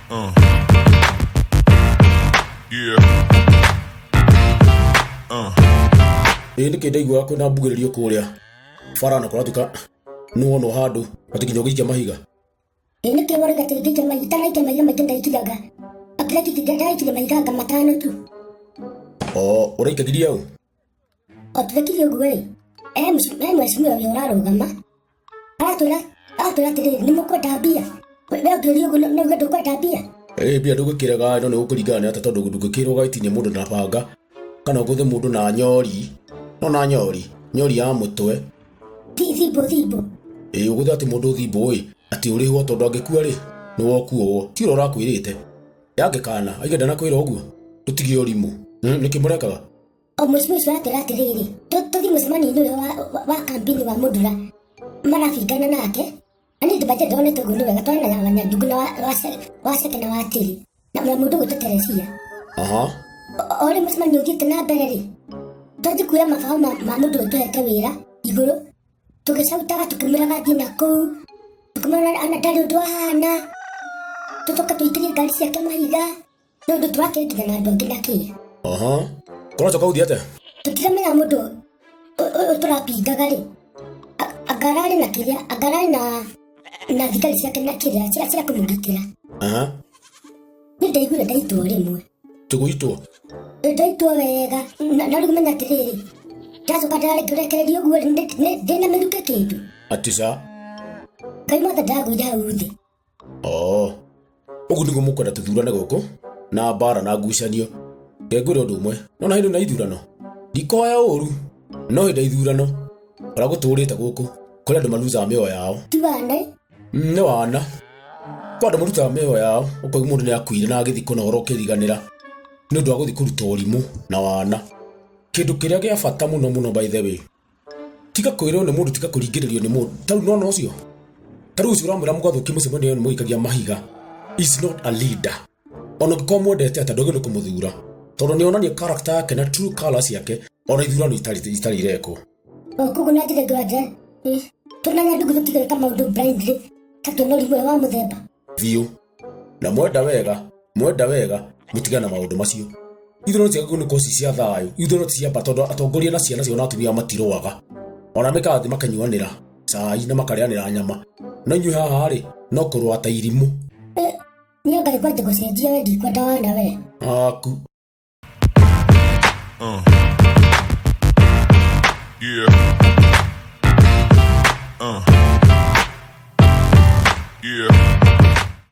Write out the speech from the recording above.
Yeah. Ĩĩ nĩkĩ ndaiguaga kwĩna mbugĩrĩrio kũrĩa bara na kũratuĩka nĩwonwo handũ atĩ nginya ũgĩikia mahiga? Ĩ nĩkĩ warega atĩ ngĩikia mahiga itaraikia mahiga maingĩ ndaikiraga akĩrĩa ndaikirie mahiga anga matano tu. O ũraikagirie ũ? O tũrekirie ũguo rĩ, he mheshimiwa ũrĩa ũrarũgama aratwĩra aratwĩra atĩrĩrĩ, nĩ mũkwenda mbia? We ũngĩũria ũguo nĩ uge ndũkwenda mbia? Ĩĩ mbia ndũgĩkĩrega no nĩ gũkũringana nĩ atĩa tondũ ndũngĩkĩrwo ũgagĩtinia mũndũ na banga kana ũgũthe mũndũ na nyori no na nyori nyori ya mũtwe. Thimbũ thimbũ. Ĩĩ ũgũthe atĩ mũndũ thimbũ ĩ atĩ ũrĩhwo tondũ angĩkua rĩ nĩ wokuo ti ũrĩa ũrakwĩrĩte yangĩkana aige ndanakwĩra ũguo tũtige ũrimũ. Nĩkĩ mũrekaga? O mheshimiwa ũcio aratwĩra atĩrĩrĩ, tũthiĩ mũcemanio-inĩ ũrĩa wa kambini wa Mũndura marabingana nake na niĩ ndĩmbanjia ndonete ũguo nĩ wega twarĩ na Wanyandungu na Waceke na Watĩri na mũndũ ũgwĩtwo Teresia. Aha. O rĩ mũcemanio ũthiĩte na mbere rĩ, twanjie kuoya mabaũ ma mũndũ ũyũ tũhete wĩra igũrũ tũgĩcautaga tũkĩmwĩraga athiĩ na kũu tũkĩmwĩra ona ndarĩ ũndũ ahana tũcoke tũikĩrie ngari ciake mahiga nĩ ũndũ tũrakĩrĩ nginya na andũ angĩ na kĩ. Aha. Kũracoka gũthiĩ atĩa? Tũtiramenya mũndũ ũyũ tũrapingaga rĩ anga ararĩ na kĩrĩa anga ararĩ na thigari ciake na kĩrĩa cia kũmũgitĩra. Aha. Nĩ ndaiguire ndaitwo rĩmwe. Tũgũitwo? Ndaitwo wega na rĩu menya atĩrĩrĩ, ndacoka ndarekererio ũguo rĩ, ndĩna mĩrukĩ kĩndũ. Atĩ ca? Ngai mothe ndagũire hau thĩ. Oo. Ũguo nĩguo mũkwenda tũthurane gũkũ na mbara na ngucanio. Reke ngwĩre ũndũ ũmwe, nona hĩndĩ na ithurano ndikoya ũru no hĩndĩ ya ithurano ũrĩa gũtũrĩte gũkũ kũrĩ andũ maluzaga mĩoyo yao. Ti wana? Nĩ wana. Kwa andũ marutaga mĩoyo yao ũkaigua mũndũ nĩ akuire na agĩthiĩ kũnogora ũkĩriganĩra nĩ ũndũ wa gũthiĩ kũruta ũrimũ na wana. Kĩndũ kĩrĩa gĩa bata mũno mũno by the way, tiga kwĩrwo nĩ mũndũ, tiga kũringĩrĩrio nĩ mũndũ. Ta rĩu nona ũcio, ta rĩu ũcio ũramwĩra mũgathũkie mũcemanio nĩ mũgĩikagia mahiga is not a leader. Ona ũngĩkorwo mwendete atĩa ndwagĩrĩirwo kũmũthura tondũ nĩ onania character yake na true colors ciake ona ithurano itarĩ irekwo. Koguo na njĩra ĩngĩ wanja tũna nyandugu tũtige gwĩka maũndũ blindly ta twĩna ũrimũ ũyũ wa mũthemba. Biũ. Na mwenda wega, mwenda wega mũtigane na maũndũ macio. Ithurano ciagĩrĩirwo nĩ gũkorwo ci cia thayũ, ithurano ti cia mbara tondũ atongoria na ciana ciao na atumia matirũaga. Ona mekaga thĩ makanyuanĩra cai na makarĩanĩra nyama. No inyuĩ haha rĩ, no kũrũa ta irimũ. Niĩ anga nĩngwenda gũcenjia we ndikwenda wana we. Aku. Yeah. Yeah.